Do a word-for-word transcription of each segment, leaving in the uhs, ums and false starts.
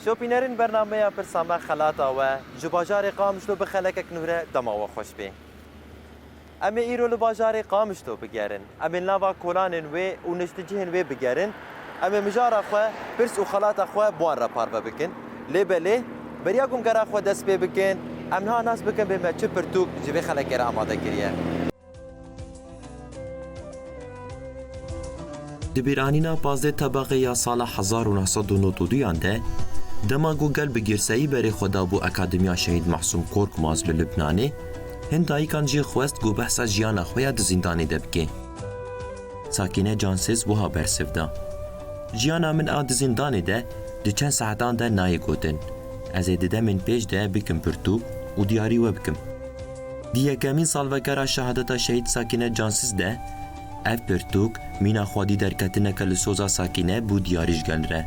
Şopînerên bernameya Pirsa Me Xelata We ji bajarê Qamişlo bi xelekek nû re dema we xweş bê. Em ê îro li bajarê Qamişlo bigerin. Em ê li nava kolanên wê û nişticihên wê bigerin. Em ê mijara xwe, pirs û xelata xwe bi wan re parve bikin. Lê belê, beriya ku em gera xwe dest pê bikin, em niha nas bikin bê me çi pirtûk ji vê xelekê re amade kiriye. Di bîranîna pazdeh Tebaxê ya sala hezar û neh sed û nod û duyan de, dema ku gel bi girseyî berê xwe dabû Akademiya Şehîd Mahsûm Korkmaz li Lubnanê, hin dayikan jê xwest ku behsa jiyana xwe ya di zîndanê de bike. Sakîne Cansiz wiha bersiv da: Jiyana min a di zîndanê de di çend saetan de nayê gotin. Ez ê di demên pêş de bikim pirtûk û diyarî we bikim. Di yekemîn salvegera şehadeta şehîd Sakîne Cansiz de, ev pirtûk mîna xwedî derketineke li soza Sakîne bû diyarî ji gel re.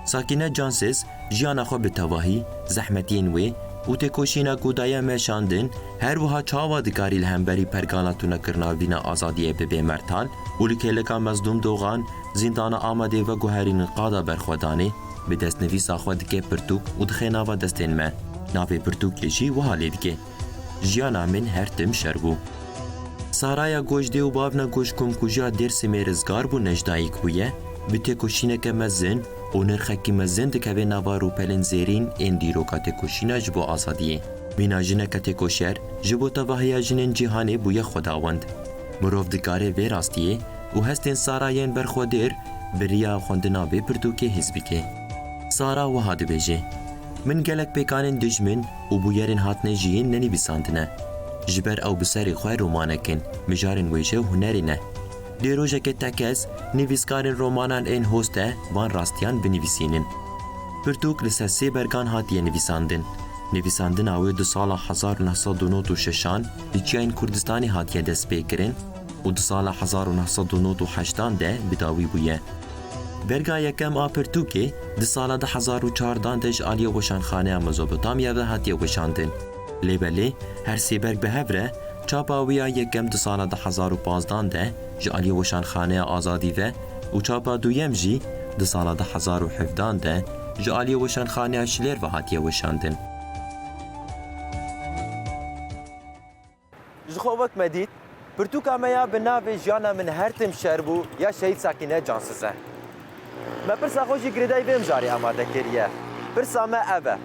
Sakîne Cansiz jiyana xwe bi tevahî, zehmetiyên wê û têkoşîna ku daye meşandin, her wiha çawa dikarî li hemberî pergala tunekirina vîna azadiyê bibe mertal û li kêleka Mezlûm Dogan, zîndana Amedê veguherînin qada berxwedanê, bi destnivîsa xwe dike pirtûk û dixe nava destên me. Navê pirtûkê jî wiha lê dike: Jiyana min her tim şer bû. Saraya ku ji dê û bav ne, ku ji komkujiya Dêrsimê rizgar bû, ne ji dayik bûye, bi têkoşîneke mezin û nirxekî mezin dikeve nava rûpelên zêrîn ên dîroka têkoşîna ji bo azadiyê. Mîna jineke têkoşer ji bo tevahiya jinên cîhanê bûye xwedawend. Mirov dikare vê rastiyê û hestên Sara yên berxwedêr bi riya xwendina vê pirtûkê hîs bike. Sara wiha dibêje: Min gelek pêkanên dijmin û bûyerên hatine jiyîn nenivîsandine. Ji ber ew bi serê xwe romanek in, mijarên wêje û hunerê ne. Dê rojekê tekez nivîskarên romanan ên hoste van rastiyan binivîsînin. Pirtûk li ser sê bergan hatiye nivîsandin. Nivîsandina wê di sala hezar û neh sed û nod û şeşan li çiyayên Kurdistanê hatiye destpêkirin û di sala hezar û neh sed û nod û heştan de bi dawî bûye. Berga yekem a pirtûkê di sala du hezar û çardan de ji aliyê Weşanxaneya Mezopotamya ve hatiye weşandin. Lê belê her sê berg bi hev re, çapa wê ya yekem di sala du hezar û pazdan de ji aliyê Weşanxaneya Azadî ve û çapa duyem jî di sala du hezar û hevdan de ji aliyê Weşanxaneya Şilêr ve hatiye weşandin. Ji xwe wek me dît, pirtûka me ya bi navê Jiyana Min Her Tim Şer Bû ya Şehîd Sakîne Cansiz e. Me pirsa xwe jî girêdayî vê mijarê amade kiriye. Pirsa me ev e: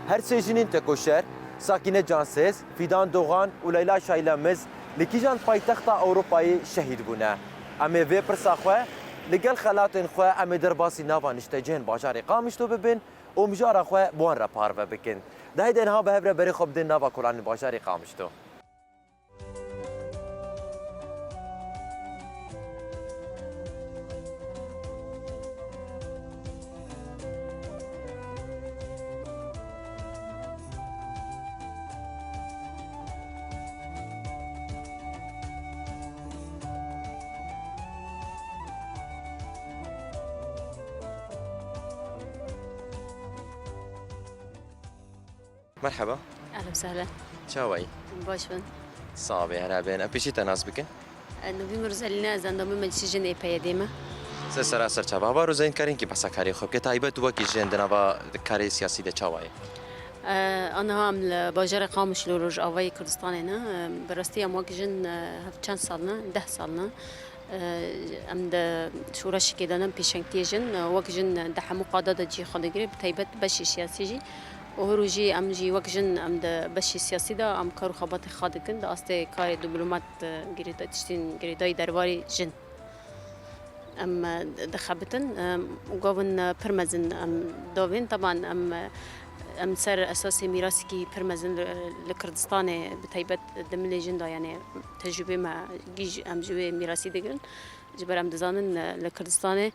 Her sê jinên tekoşer, Sakîne Cansiz, Fîdan Dogan û Leyla Şaylemiz li kîjan paytexta Ewropayê şehîd bûne? Em ê vê pirsa xwe li gel xelatên xwe, em ê derbasî nava niştecihên bajarê Qamişlo bibin û mijara xwe bi wan re parve bikin. De heyde niha bi hev re berê xwe bidin nava kolanên bajarê Qamişlo. Merheba. Ehlen sehlen. Çawa yî? Baş bin. Sax bî, hela bên. Em pêşî te nas bikin? Navî min Rozelîne, ez endamê Meclisê Jin ê P Y D'ê me. Ser sera ser çava. Hava Rozelîn, karîn kî behsa karê xwe bike, taybet wekî jin di nava karê siyasî de çawa ye? E, aniha em li bajarê Qamişlo Rojavayê Kurdistanê ne. E, bi rastî em wek jin, e, hev çend sal ne, deh sal ne. Em di şoreşekê de ne, pêşengtiyê jin, wek jin di hemû qada de cihê xwe digire, bi taybet beşê siyasî jî. Û her rojî em jî wek jin em di beşê siyasî de em kar û xebatê xwe dikin, di astê karê diplomat, girêda-, tiştên girêdayî derbarê jin em dixebitin. Em, û gavin pir mezin em davên. Teban em, em ser esasê mîrasekî pir mezin li, li Kurdistanê, bi taybet di milê jin de, yanî tecrûbê me gîj em ji wê mîrasî digirin. Ji ber em dizanin, e, li Kurdistanê,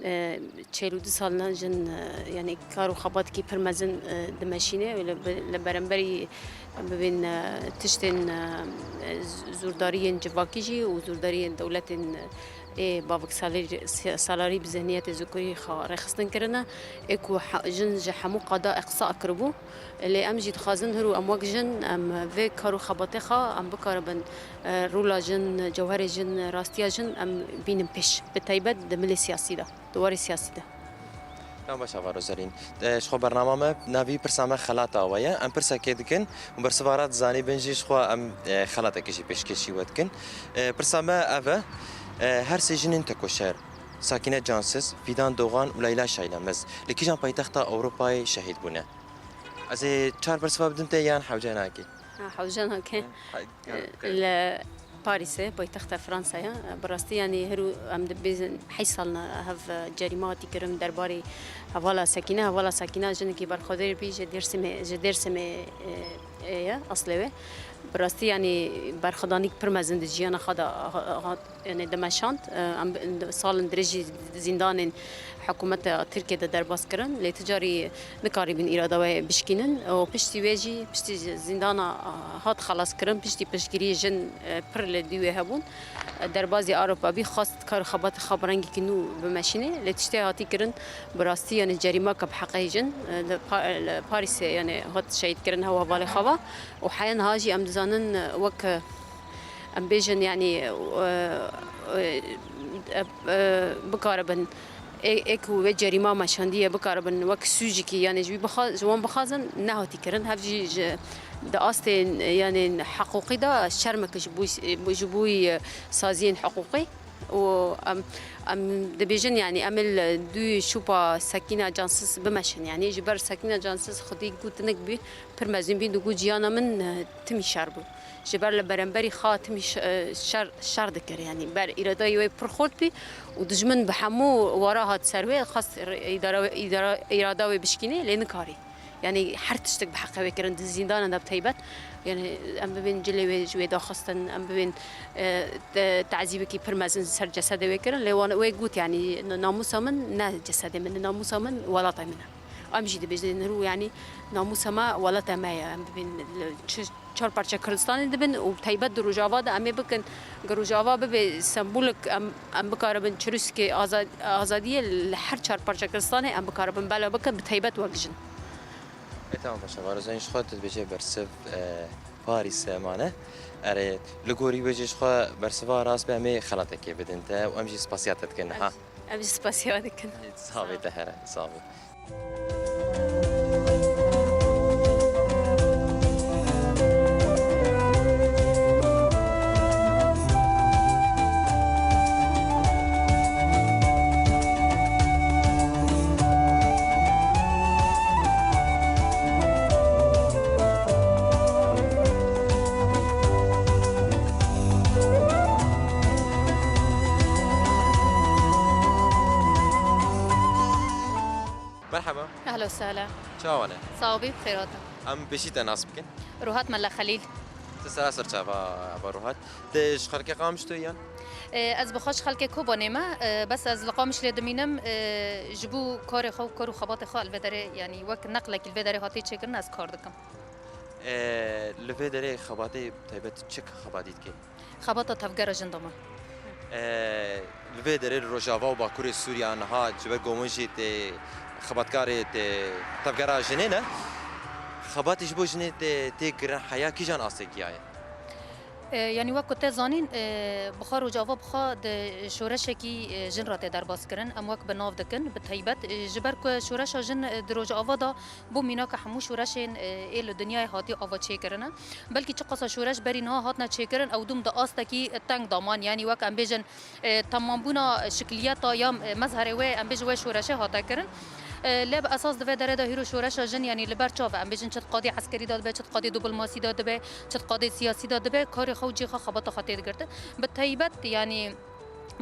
e, çel û du sal ne jin, e, yanî kar û xebatekî pir mezin, e, dimeşîne. Li, li beramberî bibên, e, tiştên, e, z-, zûrdariyên civakî jî û zûrdariyên dewletên, e, ê bavek salarî, salarî bi zihniyetê zûkirî xwe rêxistin kirine. Ê ku he-, jin ji hemû qada eqsa kiribû. Lê em jî dixwazin hiro em wek jin, em vê kar û xebatê xwe em bikaribin, e, rola jin, cewherê jin, rastiya jin em bînin pêş. Bi taybet di milê siyasî de, di warê siyasî de. Baş ava Rozelîn. E, ji xwe bernama me, navî pirsa me xelata we ye. Em pirsekê dikin û bersiva re dizanî bin jî ji xwe em, e, xelatekê jî pêşkêşî we dikin. E, pirsa me ev e, e, her sê jinên tekoşer, Sakîne Cansiz, Fîdan Dogan û Leyla Şaylemez, li kîjan paytexta Ewropayê şehîd bûne? Ez ê çar bersiva bidim te yan hewce nakî? Ha, hewce nake. Ha, ha, Li Parîsê, paytexta Fransaya, bi rastî, yanî, her û em dibêjin heyş sal ne hev cerîma hatî kirin derbarê hevala Sekîne. Hevala Sekîne jinekî berxwedêr bî, ji Dêrsimê, ji Dêrsimê, e, e, ye, eslê wê. Bi rastî, yanî, berxwedanîk pir mezin di jiyana xwe de ha-, ha-, yanî, dimeşand. E, em bi-, salin dirêj jî zîndanên hikûmeta Tirkiyê de derbas kirin, lê ti carî nikarîbin îrada wê bişkînin û piştî wê jî, piştî zîndana hat xelas kirin, piştî piştgiriyê jin, e, pir li dî wê hebûn, e, derbazî Ewropa bî, xwest kar û xebatê xwe bi rengekî nû bimeşînê, lê tiştê hatî kirin bi rastî, yanî, cerîmaka bi heqê jin, e, li Pa-, li Parîsê, yanî, hat şehîd kirin hew hevalê xwe ve û heya niha jî em dizanin, e, wek, e, em bêjin, yanî, e, e, e, e, bikaribin ê, ê ku wê cerîma meşandiye bikaribin wek sûcekî, yanî ji wî bixa-, ji wan bixwazin, nehatî kirin. Hev jî ji, di astên, yanî, hiqûqî de şermek ji bo, ji bo, e, saziyên hiqûqî û em, em dibêjin, yanî, em ê li dû şûpa Sekîna Cansiz bimeşin. Yanî, ji ber Sekîna Cansiz xwedî got hinek bî, pir mezin bî, digot, jiyana min, e, timî şer bû. Ji ber li beramberî xwe timî ş-, e, şer, şer dikir, yanî ber îradeyê wê pir xurt bî û dijmin bi hemû wara hat ser wê, xwest îdara, îdara, îrada wê bişkînê, lê nikarî. Yanî her tiştek bi heqê wê kirin, di zîndanan de bi taybet. Yanî em bibên cilê wê ji wê daxistin, em bibên, e, te-, tezîbekî pir mezin ser cesedê wê kirin, lê wan wê got, yanî, n-, namûsa min ne cesedê min, namûsa min welata min e. Em jî dibêjin, rû, yanî, namûsa me welata me ye. Em bibin li çi çar parça Kurdistanê dibin û taybet di Rojava de em ê bikin, ku Rojava bibe sembolek, em, em bikaribin çirûskê aza-, azadiyê li her çar parça Kurdistanê em bikaribin bela bikin, bi taybet wek jin. E, tamam, baş e, Varozan, ji xwe tu dibêje bersiv, e, Parîs, e, mane. Erê, li gorî wê jî ji xwe bersiva rast be, em ê xelatekê bidin te û em jî spasiya te dikin niha. Em jî spasiya dikin. Savê te here, savê. Merhaba. Ehla û sehla. Çawa ne? Sax bî, bi xêr hatin. Em pêşî te nas bikin. Ruhat Mela Xelîl. Tu sera ser çava, ava Ruhat. Tu ji xelkê Qamişlo yan? E, ez bi xwe ji xelkê Kobanê me, e, bes ez li Qamişlê dimînim, e, ji bo karê xwe û kar û xebatê xwe li vê derê, yanî wek neqlekî li vê derê hatiye çêkirin, ez kar dikim. E, li vê derê xebatê taybet çi xebatî dikê? Xebata tevgera jin doma. E, li vê derê li Rojava û Bakurê Sûriya niha ji ber gomin jî tê xebatkarê tê tevgera jinê ne. Xebatê ji bo jinê tê, tê kirin heya kîjan astê giyaye? E, yanî wek ku te zanîn, e, bi xwe Rojava bi xwe di şoreşekî, e, jin re tê derbas kirin. Em wek bi nav dikin, bi taybet, e, ji ber ku şoreşa jin, e, di Rojava de bo mînaka hemû şoreşên, e, ê li dinyayê hatî ava çêkirine. Belkî çiqasa şoreş berî niha hatine çêkirin, ew dûm di astekî teng de man. Yanî wek em bêjin, e, temambûna şikliyeta ya, e, mezherê wê, em bêjin wê şoreşê hate kirin. E, lê bi esas di vê derê de hîro şoreşa jin, yanî li ber çav e, em bêjin çi di qadê eskerî de dibe, çi di qadê diplomasî de dibe, çi di qadê siyasî de dibe, karê xwe û cihê xwe, xebata xwe tê digirtin. Bi taybet, yanî,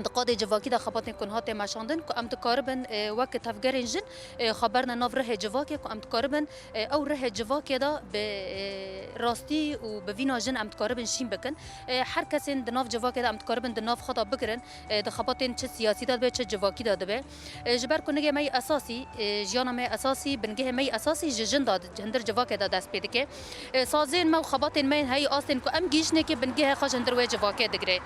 di qadê civakî de xebatên ku niha tê meşandin, ku em dikaribin, e, wek tevgerên jin, e, xwe berne nav rihê civakê, ku em dikaribin, e, ew rihê civakê de bi, e, rastî û bi vîna jin em dikaribin şîn bikin. E, her kesên di nav civakê de em dikaribin di nav xwe de bigirin, e, di xebatên çi siyasî de dibe, çi civakî de dibe. E, ji ber ku nigê me yê esasî, e, jiyana me yê esasî, bingehê me yê esasî ji jin de, ji hundir civakê de dest pê dike. E, saziyên me û xebatên me yên heyî astên ku em gihîştinê kê bingehê xwe ji hundir wê civakê digire.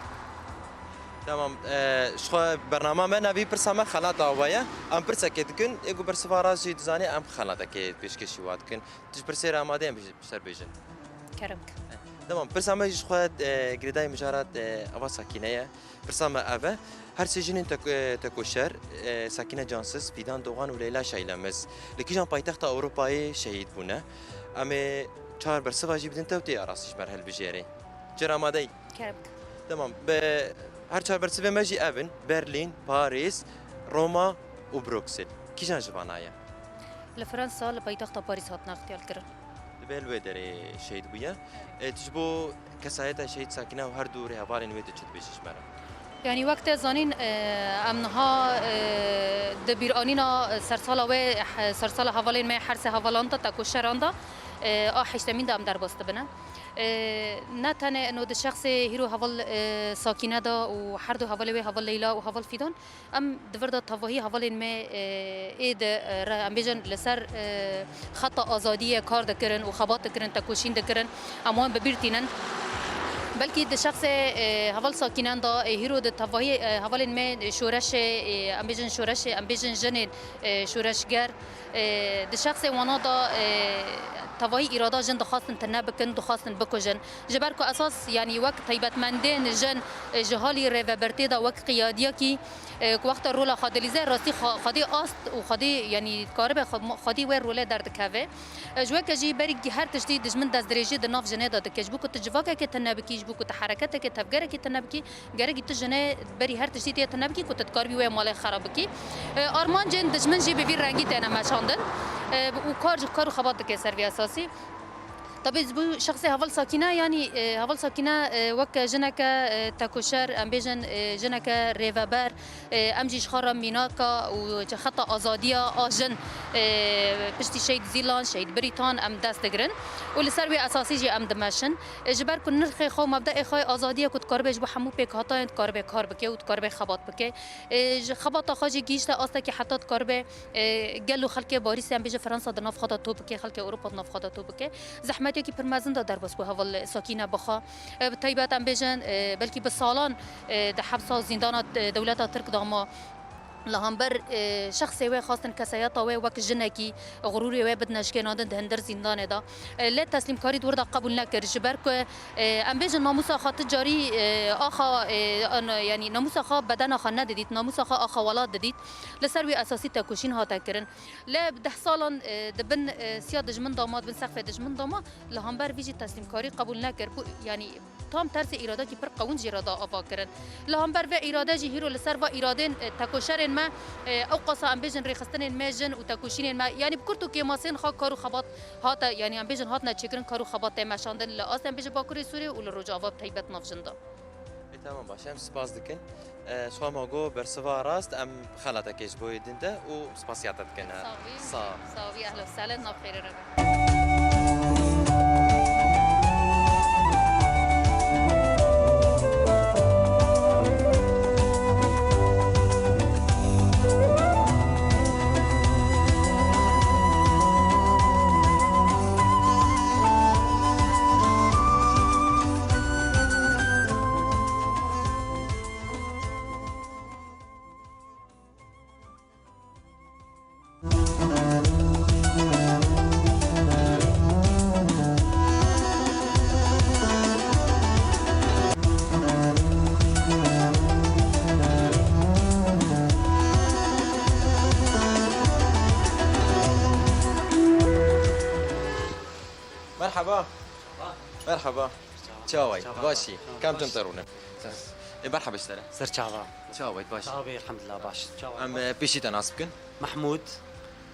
Tamam, e, ji xwe bernama me navî pirsa me xelata we ye. Em pirsekê dikin, ê ku bersiva rast jî dizanê, em xelatekê pêşkêşî wa dikin. Tu ji pirsê re amade ye, em ji ser bêjin. Kerem ke. Tamam, pirsa me jî ji xwe, e, girêdayî mijara, e, ava Sakîne ye. Pirsa me ev e. Her sê jinên tek-, e, tekoşer, e, Sakîne Cansiz, Fîdan Doğan û Leyla Şaylemiz li kîjan paytexta Ewropayê şehîd bûne? Em ê çar bersiva jî bidin te û tê arastî ji me re hilbijêrê. Çi re amade yî? Kerem. Tamam. Be, her çar bersivê me jî ev in: Berlîn, Parîs, Roma û Bruksel. Kîjan ji vana ye? Li Fransa, li paytexta Parîs hatine extiyalkirin. Dibe li wê derê şehîd bûye. E, tu ji bo kesayeta şehîd Sakîne û her du rêhevalên wê tu çi dibêjî ji me re? Yanî wek te zanîn, e, em niha, e, di bîranîna sersala wê, he-, sersala hevalên me, her sê hevalan de, tekoşeran de, e, a heştemîn de em derbas dibine. E, ne tenê ino di şexsê hîro heval, e, Sakîne de û her du hevalê wê, heval Leyla û heval Fîdan, em di vir de tevahî hevalên me, e, ê di, e, re, em bêjin li ser, e, xeta azadiyê kar dikirin û xebat dikirin, tekoşîn dikirin, em wan bi bîr tînin. Belkî di şexsê, e, heval Sakînen de, e, hîro di tevahî, e, hevalên me şoreşê, e, em bêjin şoreşê, em bêjin jinên, e, şoreşger, e, di şexsê wana de, e, tevahî îrada jin dixwastin tune bikin, dixwastin bikujin. Ji ber ku esas, yanî wek taybetmendên jin, e, ji halî rêvebirtê de wek qiyadiyekî, e, ku wexta rola xwe dilîze, rastî xwe-, xwedî ast û xwedî, yanî dikaribe xwe-, xwedî wê rolê derdikeve. E, ji weke jî berî her tiştî dijmin destdirêjî di nav jinê de dike. Ji bo ku tu civakekê tune bikî, ji bo ku tu hereketekê, tevgerekê tune bikî, gerekî tu jinê berî her tiştî tê tune bikî ku tu dikaribî wê malê xera bikî. E, armancên dijmin jî bi vî rengî têne meşandin. E, û kar ji kar û xebat dike ser vî esasî. Tabî ji bo şexsê heval Sakîne, yanî, e, heval Sakîne, e, wek jineke, e, tekoşer, em bêjin, e, jineke rêveber, e, em jî ji xwe re mînaka û ji xeta azadiya a jin, e, piştî şehîd Zîlan, şehîd Brîtan em dest digirin û li ser wê esasî jî em dimeşin. E, ji ber ku nirxê xwe û mebdeê xwe yê azadiyê ku dikaribe ji bo hemû pêkhatayên dikaribe kar bike û dikaribe xebat bike. E, ji xebata xwe jî gihîşte astekî heta dikaribe, e, gel û xelkê Parîsê, em bêjin Fransa di nav xwe de top bike, xelkê Ewropa di nav xwe de top bike. Zehmetiyekî pir mezin de derbas bû heval Sakîne bixa. E, bi taybet em bêjin, e, belkî bi salan, e, di hepsa û zîndana, e, dewleta Tirk de ma. Li hember, e, şexsê wê xwestin kesayeta wê wek jinekî, xurûrê wê bidine şikênandin di hundir zîndanê de. E, lê teslîmkarî di wir de qebûl nekir. Ji ber ku, e, em bêjin namûsa xwe tu carî, e, axa, e, an-, yanî namûsa xwe bedena xwe nedidît, namûsa xwe axa welat didît. Li ser wî esasî tekoşîn hate kirin. Lê bi deh salan, e, di bin, e, siya dijmin de ma, di bin sexfê dijmin de ma, li hember vî jî teslîmkarî qebûl nekir. Ku, yanî tam tersê îradekî pir qewin jê re da ava kirin. Li hember vê îrade jî hîro li ser va îradên, e, tekoşerên me, e, ew qasa em bêjin rêxistinên me jin û tekoşînên me, yanî bi kurt û kêmasên xwe kar û xebat hate, yanî em bêjin hatine çêkirin, kar û xebat tê meşandin li astê em bêjin Bakurê Sûriyê û li Rojava bi taybet nav jin de. E, tamam, baş, em spas dikin. E, ji xwe ma got bersiva rast, em xelatekê ji bo yê din de û spasiya te dikin. Sağ ol. Sağ ol. Sağ ol, ehlen sehlen, nav xêrê re be. Merhaba. Merhaba. Çawa yî? Çawa. Baş î? Çawa. Kam cem te rûne? Ê, merhaba ji te re. Ser çava. Çawa yî? Baş. Çawa, elhamdulillah, baş. Çawa. Em, e, pêşî te nas bikin. Mahmud.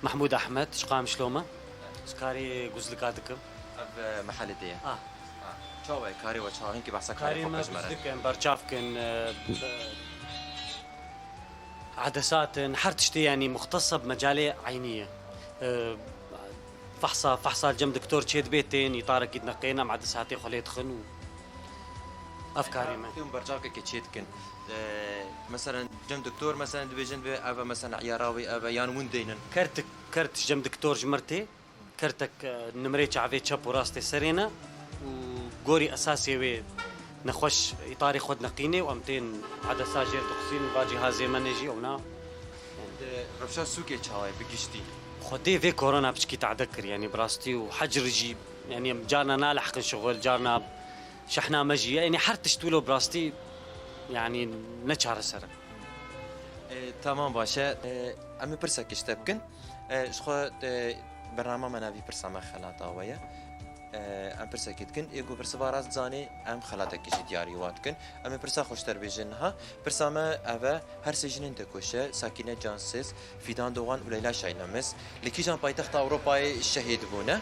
Mahmud Ahmed, ji Qamişlo me. Ji karê Guzlika dikim. Ev, e, mehelê te ye? Ah. Ah. Çawa yî karê we, çawa? Hinkî behsa karê xwe bike ji me re. Karê me Guzlik in, berçav kin, e, Edesat in, her tiştê, yanî muxtesa bi mecalê eynî ye. E, fehsa, fehsa li cem doktor çêdibe, tên îtarekî dineqînin, em edesatê xwe lê dixin û ev karê me. Têm berçavkekê çêdikin. E, meselen cem doktor, meselen dibêjin vê ev e, meselen îyara wî ev e, yan win deynin. Kertik, kert cem doktor ji mir tê. Kertek, e, nimrê çavê çep û rastê serê ne û gorî esasê wê nexweş îtarê xwe dineqînê û em tên edesa jêr dixwînin, va cîhazê me ne jî ewna. Di rewşa sûkê çawa ye bi giştî? Xwedê vê korona piçkî tade kir, yanî bi rastî û hecr jî, yanî em carna nalehqin şixul, carna Şehna me jî ye. Yanî her tişt wilo bi rastî, yanî ne çareser e. E, tamam, baş e. E, em ê pirsekê ji te bikin. E, ji xwe, e, bernama me navî pirsa me xelata we ye. E, em pirsekê dikin. Ê ku bersiva rast zanê, em xelatekê jî diyarî wa dikin. Em ê pirsa xwe ji te re bêjin niha. Pirsa me ev e, her sê jinên tekoşer, Sakîne Cansiz, Fîdan Doğan û Leyla Şahinamez, li kîjan paytexta Ewropayê şehîd bûne?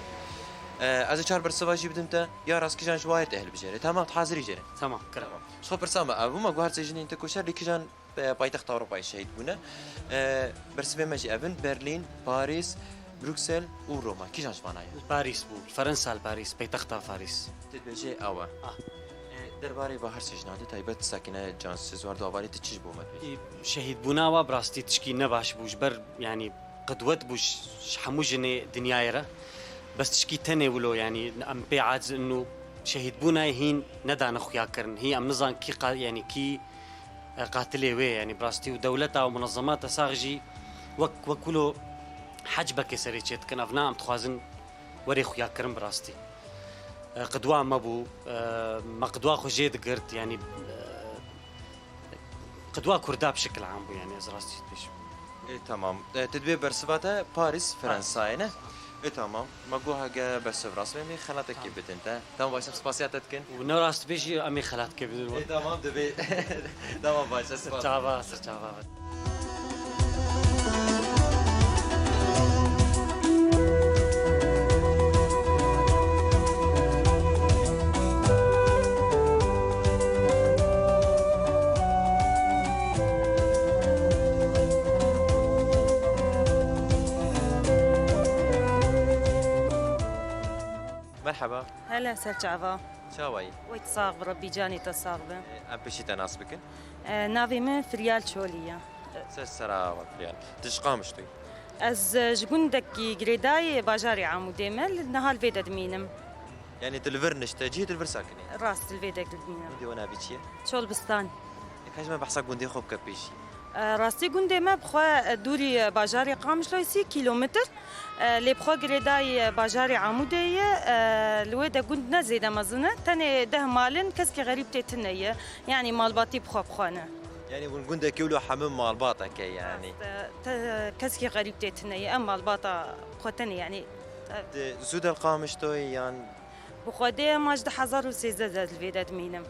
E, ez ê çar bersiva jî bidim te, ya rast kîjan ji wayê te hilbijêre. Tamam, tu hazirî jêre? Tamam, kerem. Ji xwe pirsa me ev bû, me got her sê jinên tekoşer li kîjan, e, paytexta Ewropayê şehîd bûne. E, bersivê me jî ev in, Berlîn, Parîs, Bruksel û Roma. Kîjan ji vana ye? Parîs bû, Fransa li Parîs, paytexta Parîs. Tu dibêjê ew e. Ah. E, derbarê va her sê jina de taybet Sakîne Cansiz û her du hevalê tu çi ji bo me dibêjî? Şehîdbûna wa bi rastî tişkî ne baş bû, ji ber, yanî, qidwet bû ji, ji hemû jinê dinyayê re. Bes tişkî tenê wilo, yanî, em pê aciz in û şehîdbûna hîn nedane xuya kirin. Hî em nizan kî qa-, yanî, kî, e, qatilê wê, yanî, bi rastî û dewleta û munezemata sax jî wek, wek wilo hecbekê serê çê dikin. Ev na em dixwazin werê xuyakirin bi rastî. E, qidwa me bû, e, me qidwa xwe jê digirt, yanî, e, qidwa Kurda bi şikil am bû, yanî ez rastî dibêjim. Ê, tamam. E, tu dibê bersiva te Parîs, Fransayê ne? Ê, tamam. Me got hege bersiv rast be, em ê xelatekê bidin te. Tamam, baş e, spasiya te dikin. Û ne rast bê jî em ê xelatekê bidin. Ê, tamam, divê. Tamam, baş e, spas. Çava, ser çava. Merheba. Hele ser çava. Çawa yî? Wê tu sax bi, Rebbî canê te sax be. Em piştî te nas bikin. E, navê min Firyal Çolî ye. Ser sera we Firyal. Tu ji Qamişlo yî? Ez, e, ji gundekî girêdayî bajarê Amûdê me, li niha li vê de dimînim. Yanî tu li vir nişte cihê, tu li vir sakinî? Rast, li vê de dimînim. Gundê we navê çi ye? Çolbistan. Ê, ka ji me behsa gundê xwe bike pêşî. E, rastî gundê me bi xwe, e, dûrî, e, bajarê Qamişloyê sî kîlometr. E, lê bi xwe girêdayî, e, bajarê Amûdê ye, e, li wê de gund ne zêde mezin e, tenê deh mal in, keskî xerîb tê tune ye. Yanî malbatî bi xwe bi xwe ne. Yanî hûn gundekî wilo hemû malbateke yanî. Rast e, te-, keskî xerîb tê tune ye, em malbata bi xwe tenê yanî, e. Di zû de li Qamişloyê yan? Bi Xwedê em ji du hezar û sêzdeh de li vê de dimînim.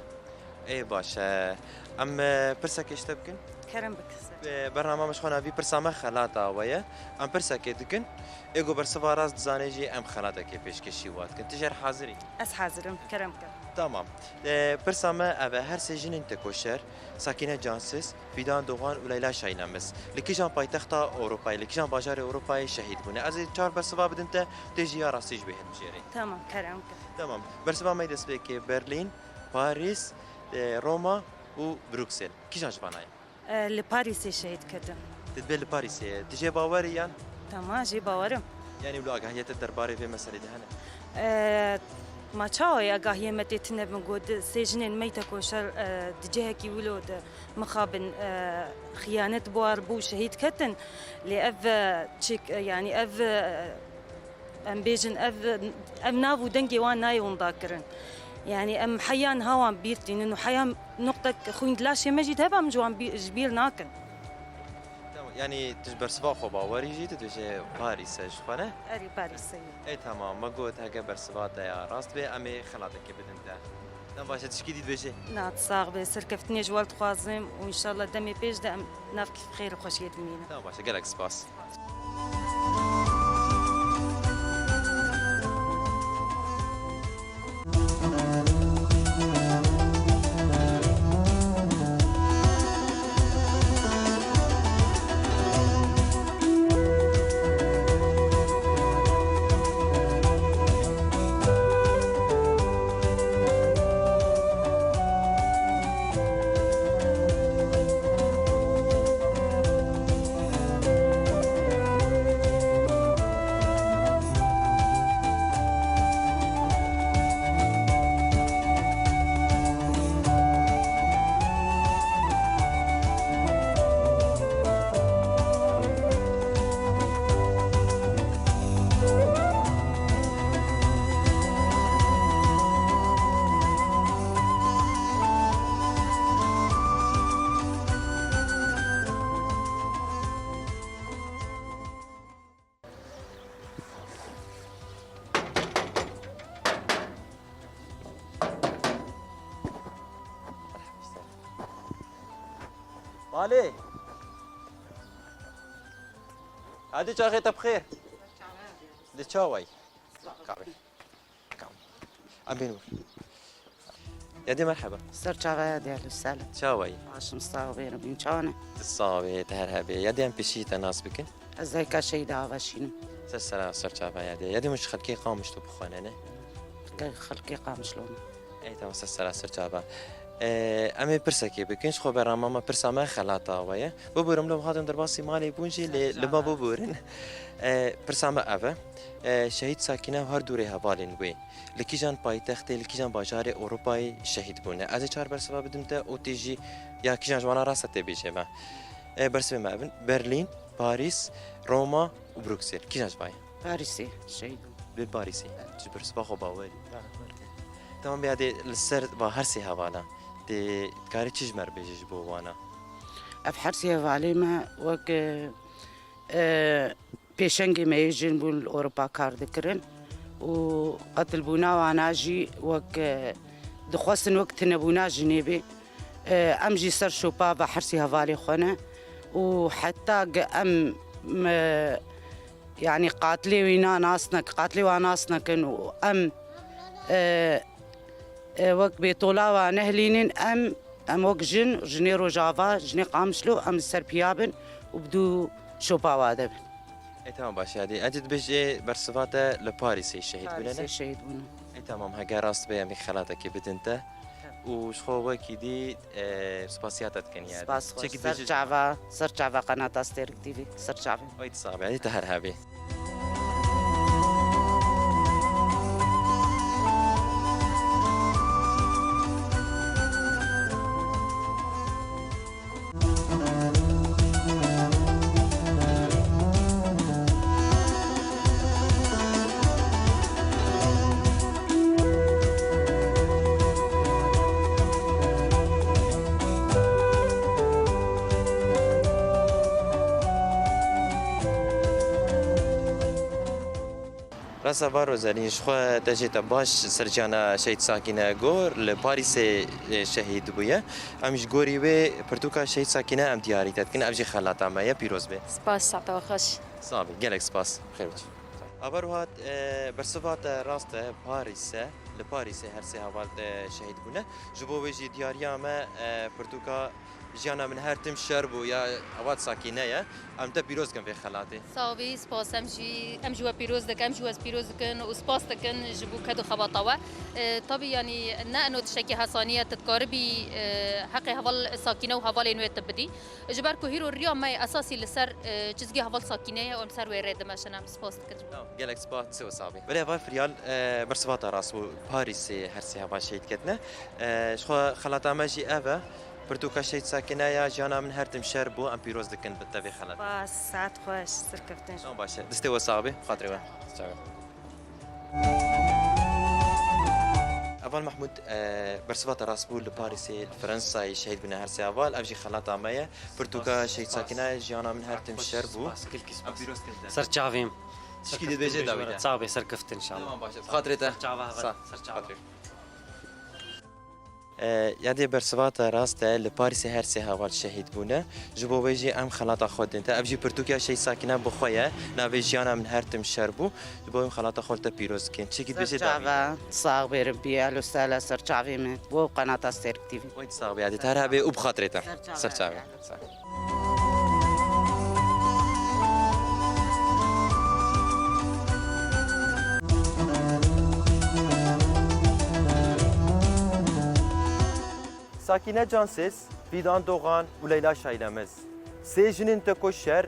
Ê, baş e. Em, e, pirsekê ji te bikin? Kerem bike ser. E, bernama me ji xwe navî pirsa me xelata we ye. Em pirsekê dikin. Ê ku bersiva rast dizane jî em xelatekê pêşkêşî wa dikin. Tu jê re hazir î? Ez hazir im. Kerem bike. Tamam. E, pirsa me ev e. Her sê jinên tekoşer, Sakîne Cansiz, Fîdan Doğan û Leyla Şahinamez, li kîjan paytexta Ewropayê, li kîjan bajarê Ewropayê şehîd bûne? Ez ê çar bersiva bidim te, tê jî ya rastî ji wê hilbijêrî. Tamam, kerem bike. Tamam. Bersiva me destpêkê Berlîn, Parîs, e, Roma û Bruksel. Kîjan ji vana ye? E, li Parîsê şehîd ketin. Tu dibê li Parîsê ye. Tu jê bawer î yan? Tamam, jê bawer im. Yanî wilo agahiyê te derbarê vê meselê de hene? E, ma çawa ye agahiyê me tê tune bin got sê jinên me yî tekoşer, e, di cihekî wilo de mixabin, e, xiyanet bi war bû, şehîd ketin. Lê ev, e, çêk, e, yanî ev, e, Em bêjin, ev, ev nav û dengê wan nayê winda kirin. Yanî em heya niha wan bîr tînin û heya nuqtek xwîn di laşê me jî de hebe em ji wan bî-, ji bîr nakin. Tamam, yanî tu ji bersiva xwe bawerî jî, tu dibêje Parîs e ji xwe ne? Erê, Parîs e. Ê, tamam, me got heke bersiva te ya rast bê, em ê xelatekê bidin te. Dem baş e, tişkî dî dibêje? Na, tu sax be, serkeftinê ji we dixwazim û înşallah demê pêş de em nav xêr û xweşiyê dimînin. Tamam, baş e, gelek spas. Alê. Hadi çaxê te bi xêr. Di çawayî. Kahve. Em bên wir. Yadê merheba. Ser çava Yadê, ehlen we sehlen. Çawayî? Baş im, sax bê, Rebîn çawa ne? Tu sax bê, tu her hebê. Yadê em pêşî te nas bikin. Ez dayika Şehîda Avaşîn im. Ser sera ser çava Yadê. Yadê min ji xelkê Qamişlo bixwene ne? Xelkê Qamişlo me. Ey tamam, ser sera ser çava. Ee, em ê pirsekê bikin, ji xwe berama me pirsa me xelata we ye. Biborim lo hatin derbasî malê bûn jî lê li me biborin. Ee, pirsa me ev e. Ee, Şehîd Sakîne û her dûrê hevalên wê. Li kîjan paytextê, li kîjan bajarê Ewropayê şehîd bûne? Ez ê çar bersiva bidim te û tê jî ya kîjan ji wana rast e tê bêjê me. E, bersivê me ev in. Berlîn, Parîs, Roma û Bruksel. Kîjan ji vayê? Parîsê şehîd bû. Li Parîsê. Ji bersiva xwe bawerî. Tamam, ya dê li ser va her sê hevala. Dê dikarî çi ji me re bêjî ji bo wana? Ev her sê hevalê me wek, e, e, pêşengê me yê jin bûn li Ewropa kar dikirin û qetilbûna wana jî wek, e, dixwestin wek tunebûna jinê bê. E, em jî ser şopa ve hersî hevalê xwe ne û heta ge em, e, yanî qatilê wîna nas nek-, qatilê wan nas nekin û em, e, e, wek bêtola wa nehilînin, em, em wek jin, jinê Rojava, jinê Qamişlo, em li ser piya bin û bi dû şopa wa de bin. E, tamam, baş e, hadi. Hadi dibêjê bersiva te li Parîsê şehîd bûne, ne? Parîsê şehîd bûne. E, tamam, hege rast be, em ê xelatekê bidin te. Û ji xwe wekî dî, e, spasiya te dikin, yani. Spas xwe. Çekî dibêjê ser çava, ser çava qenata Stêrk T V, ser çavê. Wayt sax be, hadi te her hebî. Rasa va Rozelîn, ji xwe te jê te baş ser jiyana Şehîd Sakîne got, li Parîsê, e, şehîd bûye. Em ji gorî wê pirtûka Şehîd Sakîne em diyarî te dikin, ev jî xelata me ye, pîroz bê. Spas, saeta we xweş. Sax bî, gelek spas. Xêr biçî. Ava Ruhat, e, bersiva te rast e, Parîs e, li Parîsê her sê heval te şehîd bûne. Ji bo wê jî diyariya me, e, pirtûka Jiyana min her tim şer bû ya heval Sakîne ye. Em te pîroz dikin vê xelatê. Sax bî, spas. Em jî, em jî we pîroz dikin, em jî we pîroz dikin û spas dikin ji bo ked û xebata we. E, tabî, yanî ne eno tiştekî hesanî ye, tu dikaribî, e, heqê heval Sakîne û hevalên wê tu bidî. Ji ber ku hîro riya me yê esasî li ser, e, çizgî heval Sakîne ye û em ser wê rê dimeşin. Em spas dikin. Tamam, gelek spas, tu sax bî. Belê heval Firyal, e, bersiva te rast bû. Parîsê her sê heval şehîd ketine. E, ji xwe xelata me jî ev e. Pirtûka Şehîd Sakîne ya jiyana min her tim şer bû, em pîroz dikin bi te vê xelatê. Spas, saet xweş, serkeftin. Tamam, baş e. Destê we sax be, xatirê we. Çawa. Heval Mehmûd, e, bersiva te rast bû, li Parîsê, li Fransayê şehîd bûne her sê heval. Ev jî xelata me ye. Pirtûka Şehîd Sakîne ya jiyana min her tim şer bû. Spas, gelkî spas. Em pîroz dikin te. Ser çavê me. Tişkî dibêje dawî de. Sax be, serkeftin inşallah. Tamam, baş e. Xatirê te. Ser çava heval. Sax. Ser çava. Xatirê. E, ya dê bersiva te rast e, li Parîsê her sê heval şehîd bûne. Ji bo wê jî em xelata xwe din te. Ev jî pirtûkiya Şehîd Sakîne bi xwe ye. Navê jiyana min her tim şer bû. Ji bo em xelata xwe li te pîroz dikin. Çekî dibêjê dawî. Ser çava, sax bêrin pî, ehlen we sehlen ser çavê min. Bo qenata Stêrk T V. Wayt sax be, ya dê te her hebê û bi xatirê te. Ser çavê. Ser çavê. Sax. Sakîne Cansiz, Fîdan Dogan û Leyla Şaylemiz. Sê jinên tekoşer,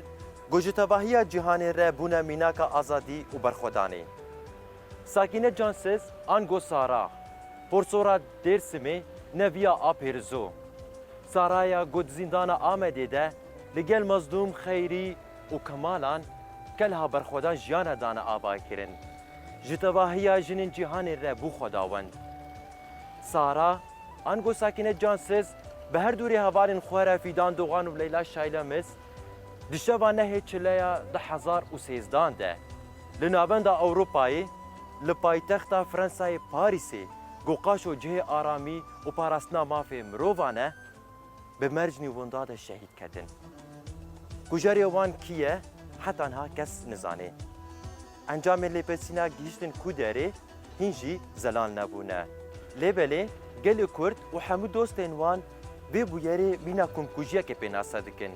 ku ji tevahiya cîhanê re bûne mînaka azadî û berxwedanê. Sakîne Cansiz, ango Sara, Porsora Dêrsimê, neviya Apêrizo. Saraya ku di zîndana Amedê de li gel Mezlûm, Xeyrî û Kemalan, kelha berxwedan jiyana dane avakirin. Ji tevahiya jinên cîhanê re bû xwedawend. Sara, ango Sakîne Cansiz, bi her dûrê hevalên xwe re Fîdan Dogan û Leyla Şaylemiz, di şeva nehê çileya du hezar û sêzdan de, li navenda Ewropayê, li paytexta Fransayê Parîsê, ku qaşo cihê aramî û parastina mafê mirovan e, bi mercên û winda de şehîd ketin. Kujerê wan kî ye, heta niha kes nizane. Encamê lêpirsîna gihîştin ku derê, hîn jî zelal nebûne. Lê belê, gelê Kurd û hemû dostên wan vê bûyerê mîna komkujiyekê pênase dikin.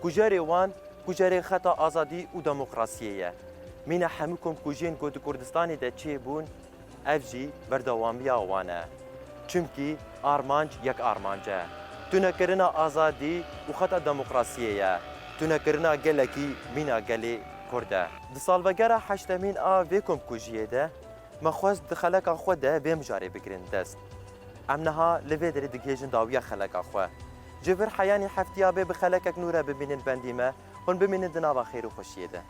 Kujerê wan, kujerê xeta azadî û demokrasiyê ye. Mîna hemû komkujiyên ku di Kurdistanê de çêbûn, ev jî berdewamiya wan e. Çimkî armanc yek armanc e. Tunekirina azadî û xeta demokrasiyê ye. Tunekirina gelekî mîna gelê Kurd e. Di salvegera heştemîn a vê komkujiyê de, me xwest di xeleka xwe de vê mijarê bigirin dest. Em niha li vê derê digihêjin dawiya xeleka xwe. Ji vir heyanî heftiya bê bi xelekek nû re bimînin bendî me, hûn bimînin di nava xêr û xweşiyê de.